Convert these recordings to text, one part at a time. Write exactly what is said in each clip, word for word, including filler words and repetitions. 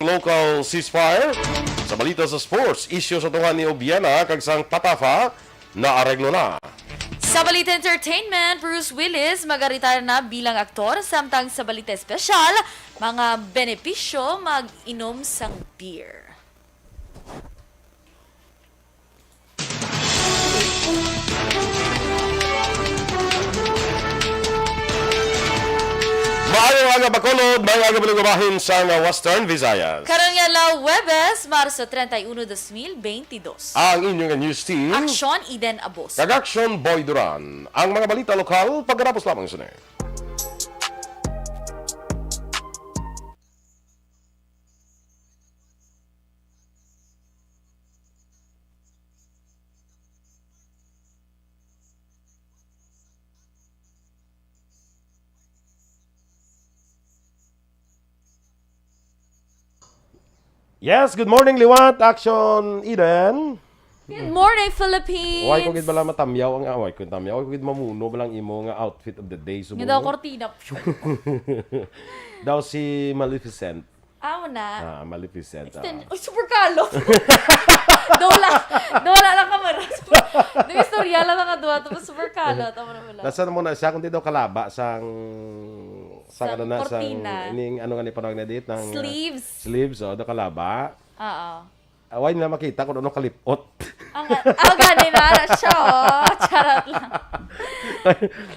local ceasefire. Sa balita sa sports, isyu sa tunga ni Obiena kag sang Patafa naareglo na. Sa balita entertainment, Bruce Willis magaretire na bilang aktor, samtang sa balita espesyal, mga benepisyo mag-inom sang beer. Maayong aga, Bacolod. Maayong aga, mga bahin sang Western Visayas. Karon nga adlaw, Huwebes, Marso treinta y uno, dos mil veintidós. Ang inyong news team, Action Eden Abos. Kag Action Boy Duran. Ang mga balita lokal, pagkatapos lamang sini. Yes, good morning, liwat. Action, Eden. Good morning, Philippines. Why ko gid bala matamyaw ang, ah, why ko tamyaw? Why ko gid mamuno bala ang imo nga outfit of the day? Nga daw, subo mo? Cortina. Daw si Maleficent. Aw na. Ah, Maleficent, ah. Extend-, uy, super kalot. Dola. Dola lang ka, Mara. Super, di istorya lang ang duha. Tapos super kalot. Amo na wala. Nasa mo na siya kung di daw kalaba sang, sang Sa ano na, sang cortina. Ining ano nga ni panawag na dit, ng, ah, sleeves. Sleeves, oh, daw kalaba. Oo. Away na makita kung ano kalipot. Ang, ah, gani na, na siya, oh. Charot lang.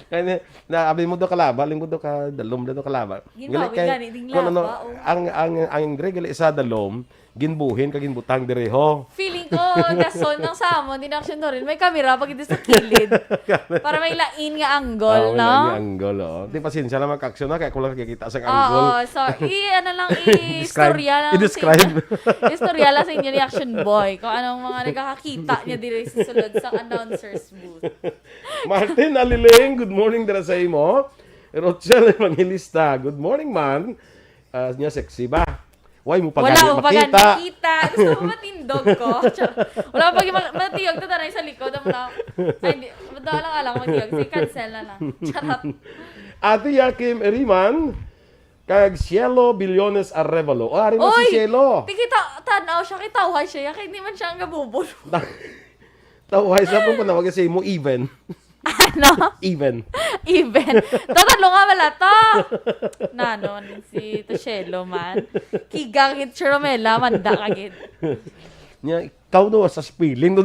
Kaya na, abi mo daw kalaba, lingkod daw ka dalom, daw kalaba. Ginbawi Gali kay, gani, ding kung ano, laba, oh. Ang, ang, ang Dre gali sa dalom, ginbuhin ka ginbutang diri, ho. Feeling ko, dason ang sa amon, din action doon. May kamera pag ito sa kilid. Para may lain nga angle, Ah, no? May lain nga angle, oh. Di, pasensya lang, mag-action na, kaya ko lang nakikita sa Oo, angle. So, i-, ano lang, Describe. I-istorya lang sa I-describe. Inyo. Istorya lang sa inyo ni Action Boy kung anong mga nagkakakita niya diri sa sulod sa announcer's booth. Martin Aliling, good morning dira sa imo. Rochelle Evangelista, good morning, man. Ah, niya sexy ba? Why mo pa Wala gani ko pa gani makita? Makita. Gusto ko matindog ko. Char-, wala pa gani ma-, matiyog to, taray sa likod. Amo na. Ay, hindi. Ba't daw alang-alang matiyog? Sige, cancel na lang. Charot. Ate Yakim Eriman, kag Cielo Billones Arevalo. O, ari na si Oy! Cielo. Di kita, tanaw siya, kay tawhay siya. Kay hindi man siya ang gabubol. Tawhay sa akong panawag sa imo, even. Ano? Even. Even. Tatatlo nga wala to. Nanon, si Toshelo man. Kigang it si Romela, manda ka gid. Nya, ikaw daw sa spelling, no?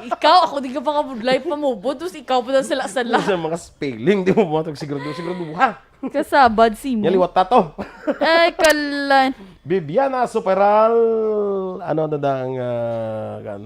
Ikaw, ako di ka pa kabudlay pamubot, tapos ikaw pa daw sala-sala. Sa mga spelling, di mo matag sigurado, sigurado, ha? Kasabad si mo. Nya, liwat ta to. Ay, kalan. Bibiana Superal, ano na dang, ah, kan,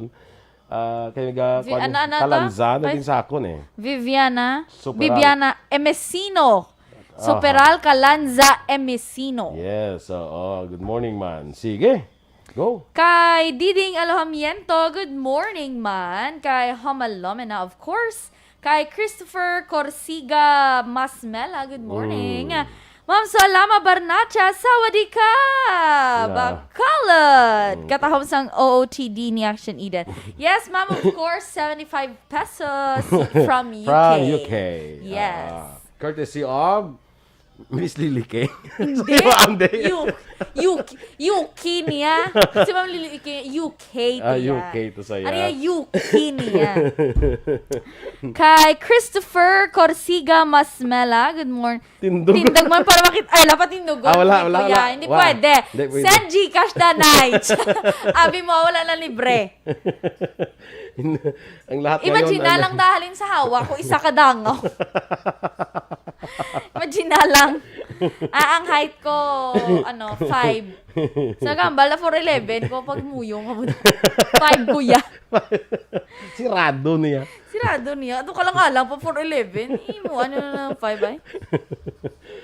ah, kay ga-, Vi-, kwan, ano, ano to? Kalanza, Ay. Naging sakon eh. Viviana, Superal. Viviana Emesino. Aha. Superal Kalanza Emesino. Yes, oo. Good morning, man. Sige. Go. Kay Diding Alojamiento, good morning, man. Kay Homalomena, of course. Kay Christopher Corsiga Masmela, good morning. Mm. Ma'am Salama Barnacha, sawadee ka! Yeah. Bacolod! Mm. Katahom sang O O T D ni Action Eden. Yes, ma'am, of course, seventy-five pesos from U K. From U K. Yes. Ah, courtesy of Miss Lily Kay. Hindi. Sa iyo, Andy. U-, U-, U K niya. Si Ma'am Lily Kay, U K to Ah, siya. U K to siya. Ano yan? U K niya. Kay Christopher Corsiga Masmela, good morning. Tindog. Tindog man para makit-, ay, dapat tindog. Ah, wala, Hindi wala, po wala. yan. Hindi Wala. pwede. Hindi pwede. Send Gcash na, Night. Abi mo, wala na libre. Ang lahat Imagine ngayon, na ano? lang dahalin sa hawak ko, isa ka dangaw. Imagine na lang. Ah, ang height ko, ano, five. Sa gambal na four eleven ko, pag muyong ako. Five, kuya. Sirado niya. Sirado niya. Ato ka lang alang pa four eleven. Imo, ano na lang, five ay?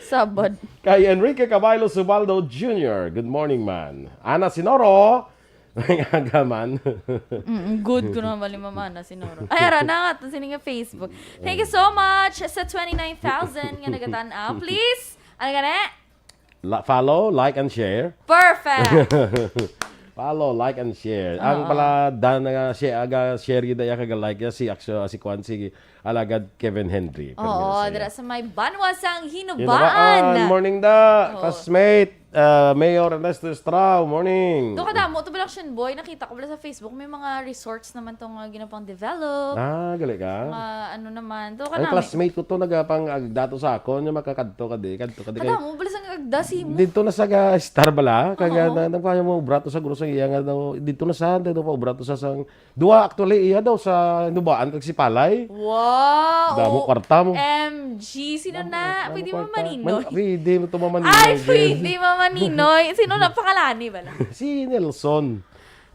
Sabad. Kay Enrique Caballo Subaldo Junior, good morning, man. Ana Sinoro, may aga, man. Mm, good ko naman bali, Mama Ana Sinoro. Ay, ara na nga, to, sini nga Facebook. Thank you so much sa twenty-nine thousand nga nagatan-aw. Please, ano gani? La-, follow, like, and share. Perfect! Follow, like, and share. Ang Oo. pala, dan, nga share, aga share yun, daya kaga like, ya, si Aksyo, si Kwan, si Alagad Kevin Henry. Oo, Permiro, dira sa may Banwa sang Hinubaan. Hinubaan. Morning da, Oo. classmate. Ah, Mayor Ernesto Estrao, morning. Do kadamo to, Balaction Boy. Nakita ko pala sa Facebook, may mga resorts naman to nga ginapang-develop. Ah, gali ka? Mga ano naman. Do Ang kadami. Classmate ko to, nagapang-agda to sa akon, nga makakadto ka di, kadto ka di. Kay Kadamo, bala sa nga agda, si mo. Dito na sa ga-, star bala, kag Oo. na, nagpaya mo, obra to sa guro sa iya nga daw, dito na sa, dito pa, obra to sa sang, duwa, actually, iya daw sa Nubaan kag si Palay. Wow! Damo kwarta mo. M G, sino Damo na? kwarta, Pwede damo mo kwarta. Maninoy? Man-, pwede mo to mamaninoy, Ay, Jen. Pwede mamaninoy. Sino na pangalan ni bala? Si Nelson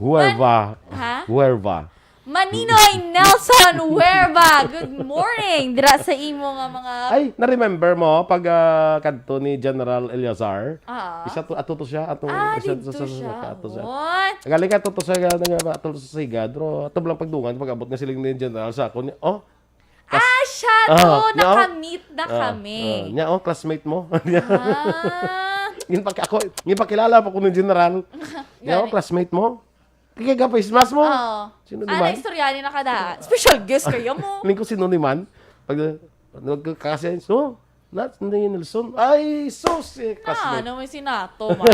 Huerva. Man-, ha? Huerva. Maninoy Nelson Huerva. Good morning. Dira sa imo nga mga Ay, na-remember mo pag, ah, kadto ni General Eleazar? Ah. Isa to, ato to siya, ato Ah, siya, dito sa, sa, siya. sa, ato siya. What? Galing ka to, to siya, nga, nga, ato sa Sigad, pero ato lang pagdungan, pag-abot nga siling ni General sa akon, oh, Ah, siya Ah, to. no? Nakamit na Ah, kami. ah, nya, oh, classmate mo. Ah. Ginpaki-, ako, ginpakilala pa ko ni General. Nya, oh, Gani. classmate mo. Kaya ka face mask mo. Oo. Sino Ah, naman? naistorya ni nakadaan. Special guest kaya mo. Ning ko sino ni man. Pag, nagkakasi, so, Nats, hindi yun, Nelson. Ay, sus, eh, Na, classmate. ano may sinato man?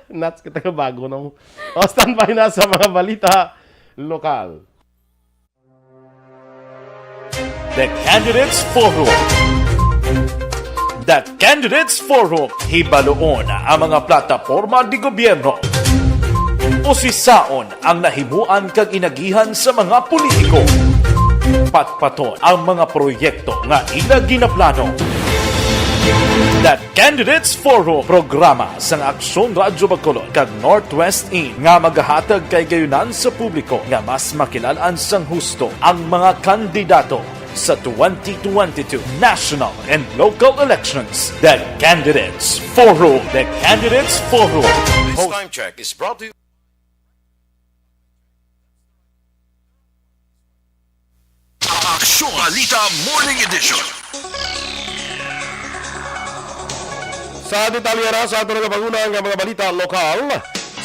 Nats, kita ka bago na mo. O, standby na sa mga balita lokal. The Candidates Forum. The Candidates Forum. Hibaluon ang mga plataporma di gobyerno. Usisaon ang nahimuan kag inagihan sa mga politiko. Patpaton ang mga proyekto nga ila ginaplano. The Candidates Forum, programa sang Aksyon Radyo Bacolod kag Northwest In nga magahatag kay gayunan sa publiko nga mas makilal-an sang husto ang mga kandidato sa twenty twenty-two national and local elections. The Candidates Forum. The Candidates Forum. This Host. Time check is brought to you Aksyon Balita Morning Edition. Sa detalye na sa aton nagapanguna nga mga balita lokal,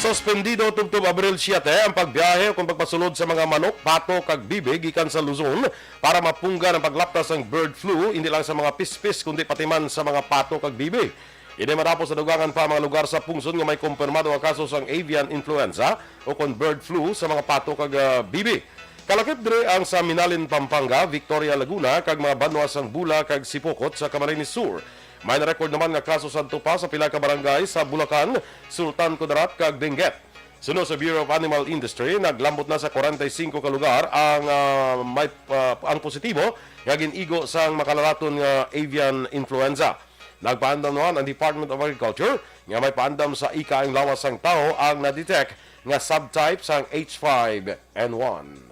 suspendido tubtob Abril siete ang pagbiyahe o kung pagpasulod sa mga manok, pato kag bibi gikan sa Luzon para mapunggan ang paglaptas sang bird flu, hindi lang sa mga pispis kundi pati man sa mga pato kag bibi. Ini madapos sa dugangan pa ang mga lugar sa pungsod nga may kumpirmado nga kaso sang avian influenza o kon bird flu sa mga pato kag, ah, bibi. Kalakip diri ang sa Minalin, Pampanga, Victoria, Laguna, kag mga banwa sang Bula kag Sipocot sa Camarines Sur. May na-record naman nga kaso sadto pa sa pila ka barangay sa Bulacan, Sultan Kudarat, kag Benguet. Suno sa Bureau of Animal Industry, naglambot na sa kwarenta y singko ka lugar ang, ah, may, ah, ang positibo nga gin-igo sang makalalaton nga avian influenza. Nagpaandam naman ang Department of Agriculture nga may paandam sa ika ang lawas sang tawo ang na-detect nga subtype sang H five N one.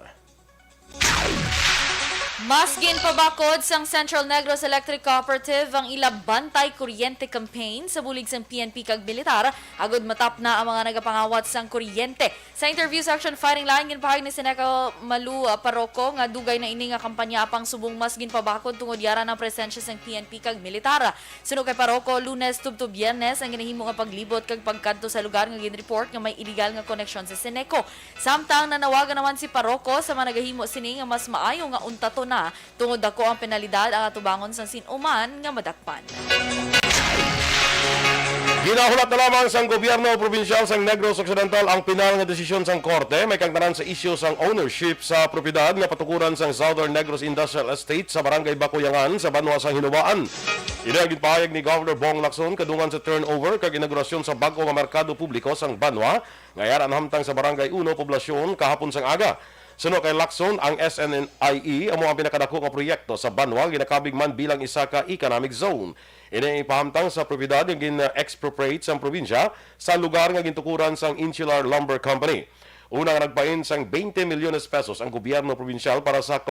Mas ginpabakod sang Central Negros Electric Cooperative ang ila Bantay Kuryente campaign sa bulig sang P N P kag militar, agud matapna ang mga nagapangawat sang kuryente. Sa interview sa Action Firing Line, ginpahayag ni Seneca Malu, ah, Parroco nga dugay na ini nga kampanya apang subong mas ginpabakod tungod yara ang presensya sang P N P kag militar. Suno kay Parroco, Lunes tubtob Biyernes ang ginahimo nga paglibot kag pagkadto sa lugar nga ginreport nga may iligal nga koneksyon sa Seneco. Samtang nanawagan naman si Parroco sa mga nagahimo sini nga mas maayo nga untaton na tungod dako ang penalidad ang atubangon sang sin-o man nga madakpan. Ginahulat na lamang sang gobyerno probinsyal sang Negros Occidental ang pinal nga desisyon sang korte may kaangtanan sa isyu sang ownership sa propiedad nga patukuran sang Southern Negros Industrial Estate sa Barangay Bakuyangan sa banwa sang Hinubaan. Ini ang ginpahayag ni Governor Bong Lacson kadungan sa turnover kag inaugurasyon sa bag-o nga merkado publiko sang banwa nga yara nahamtang sa Barangay Uno, Poblacion, kahapon sang aga. Suno kay Lacson, ang S N I E amo ang pinakadako nga proyekto sa banwa, ginakabig man bilang isa ka economic zone. Ini ang ipahamtang sa propiedad nga gin-expropriate sang probinsya sa lugar nga gintukuran sang Insular Lumber Company. Una nga nagpain sang twenty milyones pesos ang gobyerno probinsyal para sa